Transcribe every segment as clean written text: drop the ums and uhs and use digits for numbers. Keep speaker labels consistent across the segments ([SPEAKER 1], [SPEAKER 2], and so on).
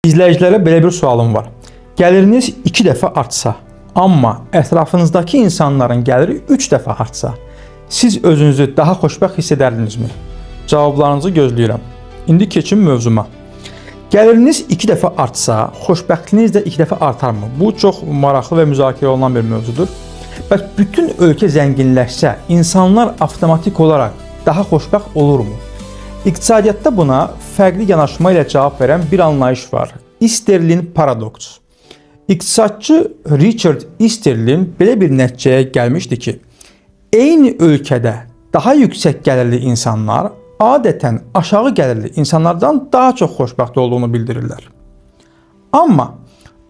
[SPEAKER 1] İzləyicilərə belə bir sualım var. Gəliriniz 2 dəfə artsa, amma ətrafınızdakı insanların gəliri 3 dəfə artsa, siz özünüzü daha xoşbəxt hiss edərdinizmi? Cavablarınızı gözləyirəm. İndi keçim mövzuma. Gəliriniz 2 dəfə artsa, xoşbəxtliyiniz də 2 dəfə artarmı? Bu çox maraqlı və müzakirə olunan bir mövzudur. Bəs bütün ölkə zənginləşsə, insanlar avtomatik olaraq daha xoşbəxt olurmu? İqtisadiyyatda buna fərqli yanaşma ilə cavab verən bir anlayış var. Easterlin paradoks. İqtisadçı Richard Easterlin belə bir nəticəyə gəlmişdi ki, eyni ölkədə daha yüksək gəlirli insanlar adətən aşağı gəlirli insanlardan daha çox xoşbəxt olduğunu bildirirlər. Amma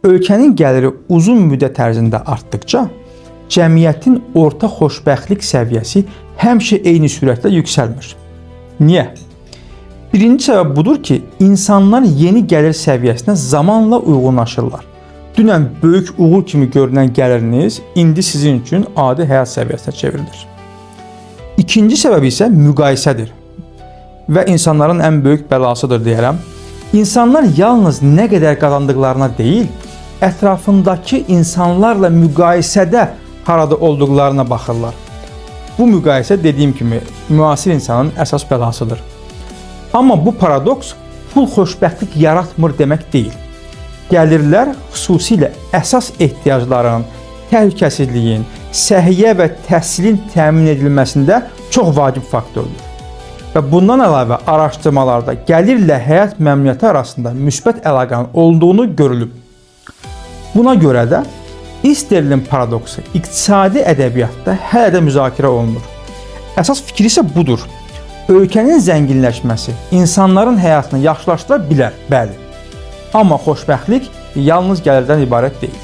[SPEAKER 1] ölkənin gəliri uzun müddət ərzində artdıkca cəmiyyətin orta xoşbəxtlik səviyyəsi həmişə eyni sürətlə yüksəlmir. Niyə? Birinci səbəb budur ki, insanlar yeni gəlir səviyyəsinə zamanla uyğunlaşırlar. Dünən böyük uğur kimi görünən gəliriniz indi sizin üçün adi həyat səviyyəsinə çevrilir. İkinci səbəb isə müqayisədir və insanların ən böyük bəlasıdır deyərəm. İnsanlar yalnız nə qədər qazandıqlarına deyil, ətrafındakı insanlarla müqayisədə harada olduqlarına baxırlar. Bu müqayisə dediyim kimi müasir insanın əsas bəlasıdır. Amma bu paradoks pul xoşbəxtlik yaratmır demək deyil. Gəlirlər xüsusilə əsas ehtiyacların, təhlükəsizliyin, səhiyyə və təhsilin təmin edilməsində çox vacib faktordur. Və bundan əlavə araşdırmalarda gəlirlə həyat məmnuniyyəti arasında müsbət əlaqənin olduğunu görülüb. Buna görə də Easterlin paradoksu iqtisadi ədəbiyyatda hələ də müzakirə olunur. Əsas fikir isə budur. Ölkənin zənginləşməsi insanların həyatını yaxşılaşdıra bilər, bəli. Amma xoşbəxtlik yalnız gəlirdən ibarət deyil.